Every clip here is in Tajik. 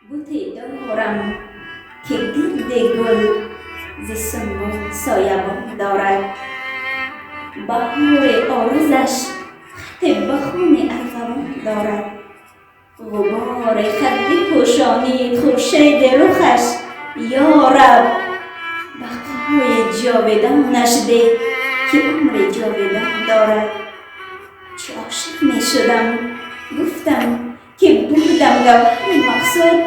Бути дорам, ки гирди гул зи сунбул соябон дорад. Баҳори оризаш хати ба хуни арғавон дорад. Ғубори хат бипӯшонид хуршеди рухаш. Ё Раб, бақои ҷовидонаш деҳ, ки умри ҷовидон дорад. Чӣ ошиқ мешудам, гуфтам, ки бурдам гавҳари мақсуд.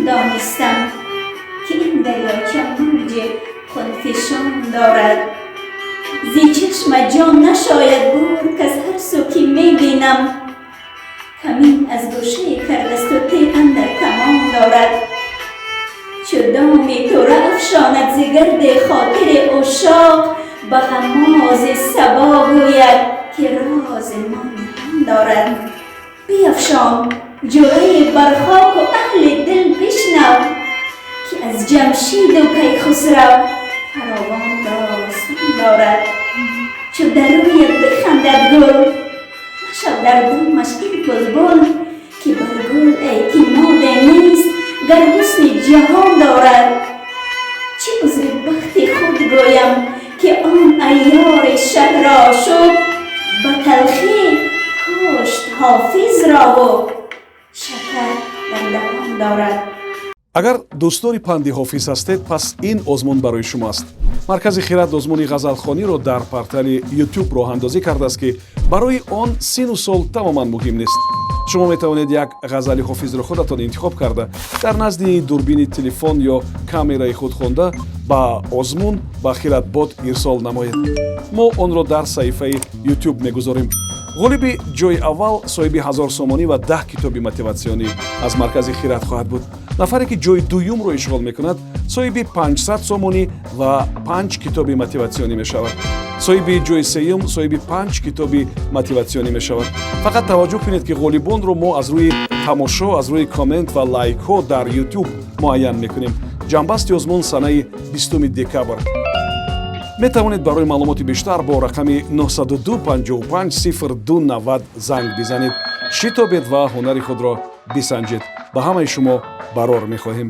Надонистам, ки ин дарёча мавҷи хунфишон дорад. Зи чашма ҷон нашояд бурд, каз ҳар сӯ ки мебинам, камин аз гӯшае кардасту тир андар камон дорад. Чу доми тура афшонад зи гарди хотири ушшоқ, ба ғаммози сабо гӯяд, ки рози мо ниҳон дорад. Биафшон ҷуръае бар хоку аҳли дил бишнав, ки аз Ҷамшиду Кайхусрав фаровон достон дорад. Чу дар рӯят бихандад гул, машав дар домаш, эй булбул, ки бар гул эътимоде нест, гар ҳусни ҷаҳон дорад. Чӣ узри бахти худ гӯям, ки он айёри шаҳрошӯб ба талхӣ кушт Ҳофизрову шакар дар даҳон дорад. Агар дӯстдори панди Ҳофиз ҳастед, пас ин озмун барои шумо аст. Маркази «Хирад» озмуни ғазалхониро дар портали YouTube роҳандозӣ кардааст, ки барои он сину сол тамоман муҳим нест. Шумо метавонед як ғазали Ҳофизро худатон интихоб карда, дар назди дурбини телефон ё камераи худ хонда, ба озмун ба Хиратбот ирсол намоед. Мо онро дар саҳифаи YouTube мегузорем. Ғолиби ҷои аввал соҳиби 1000 сомонӣ ва 10 китоби мотиватсионӣ аз маркази «Хират» хоҳад буд. Нафаре ки ҷои дуюмро ишғол мекунад, соҳиби 500 сомонӣ ва панҷ китоби мотиватсионӣ мешавад. Соҳиби ҷои сеюм соҳиби панҷ китоби мотиватсионӣ мешавад. Фақат таваҷҷӯҳ кунед, ки ғолибонро мо аз рӯи тамошо, аз рӯи коммент ва лайкҳо дар YouTube муайян мекунем. Ҷамъбасти озмун санаи 20 декабр. Метавонед барои маълумоти бештар бо рақами 902 55 02 90 занг бизанед. Шитобед ва ҳунари худро бисанҷед. Ба ҳамаи шумо барор мехоҳем.